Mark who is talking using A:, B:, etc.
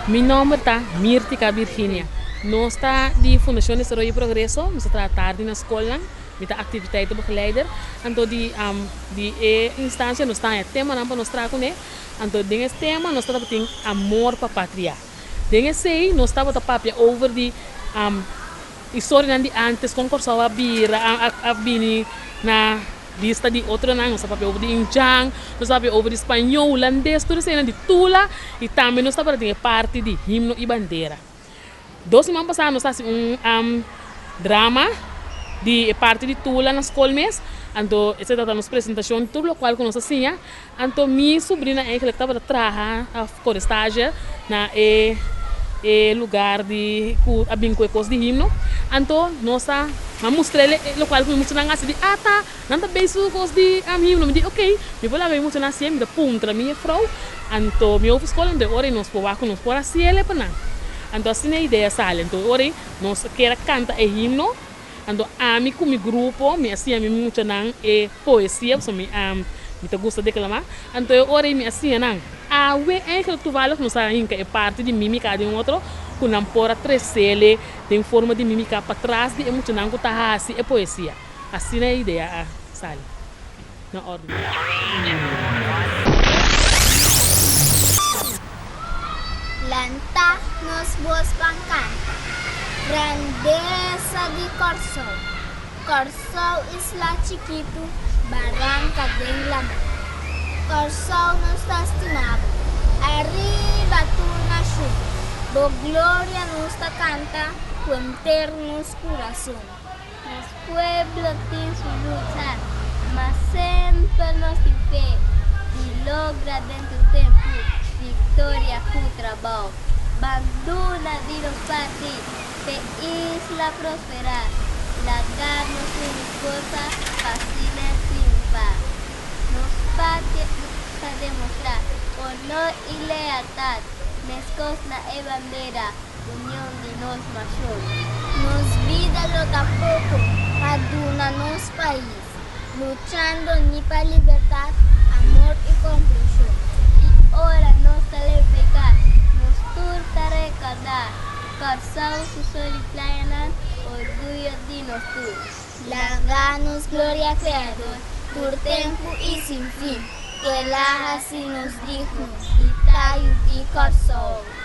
A: Mi nòmber ta Mirtica Virginia. Nos ta di Fundashon Desaroyo i Progreso. Nos ta traha tardi na skolnan. Mi ta activiteitenbegeleider. Anto di di e instansia nos ta haña temanan pa nos traha kuné. Anto den e tema nos ta tabatin amor pa patria. Den esei nos tabata papia over di historianan di antes kon Kòrsou a bira a bini na bista di otronan. Nos ta papia over di indjan, nos ta papia over di spañó, hulandes, tur eseinan di Tula i tambe nos tabata tin e parti di himno i bandera. Dos siman pasá nos a hasi un drama di e parti di Tula na skol mes, anto esei tabata nos presentashon tur lokual ku nos a siña. Anto mi subrina eigenlijk tabata traha a kore stage na e e lugar di ku a bin ku e kos di himno. Anto nos a a mustr'el e lokual ku mi muchanan a hasi di ata nan ta bei su kos di himno. Mi di ok mi por laga mi muchanan hasié mi ta puntra mi jefrou. Anto mi hopi skol anto e ora ei nos por wak ku nos por hasiel e pa nan. Anto asina e idea sali. Anto e ora ei nos kier a kanta e himno. Anto ami ku mi grupo mi a siña mi muchanan e poesia pasobra mi a mi ta gusta deklamá. Anto e ora ei mi a siña nan. Awe eigenlijk toevallig nos a hinka e parti di mímika den otro ku nan por a tresele den forma di mímika patras di e muchanan ku ta hasi e poesia. Asina e idea a sali na orde.
B: Lanta nos bos ban kanta. Grandesa di Kòrsou. Kòrsou isla chikitu, baranka den lamá. Kòrsou nos ta stima bo, ariba tur nashon. Bo gloria nos ta kanta ku henter nos kurason.
C: Nos pueblo tin su lucha, ma semper nos tin fe di logra den tur tempu victoria cu trabao. Banduna di nos parti p'e isla prospera, laga nos uni forsa p'asina triunfa. Nos patria ta demostra honor y lealtad, mescos na e bandera. Union di nos nashon.
B: Nos bida lo ta poko pa duna nos pais, luchando ni pa libertad, amor y comprension.
C: Y ora nos ta refleha, nos tur ta recorda, Kòrsou su sol y playanan, orguyo di nos tur.
B: Laga nos gloria Creador, tur tempu y sin fin, Kela hasi nos digno di ta yu di Kòrsou.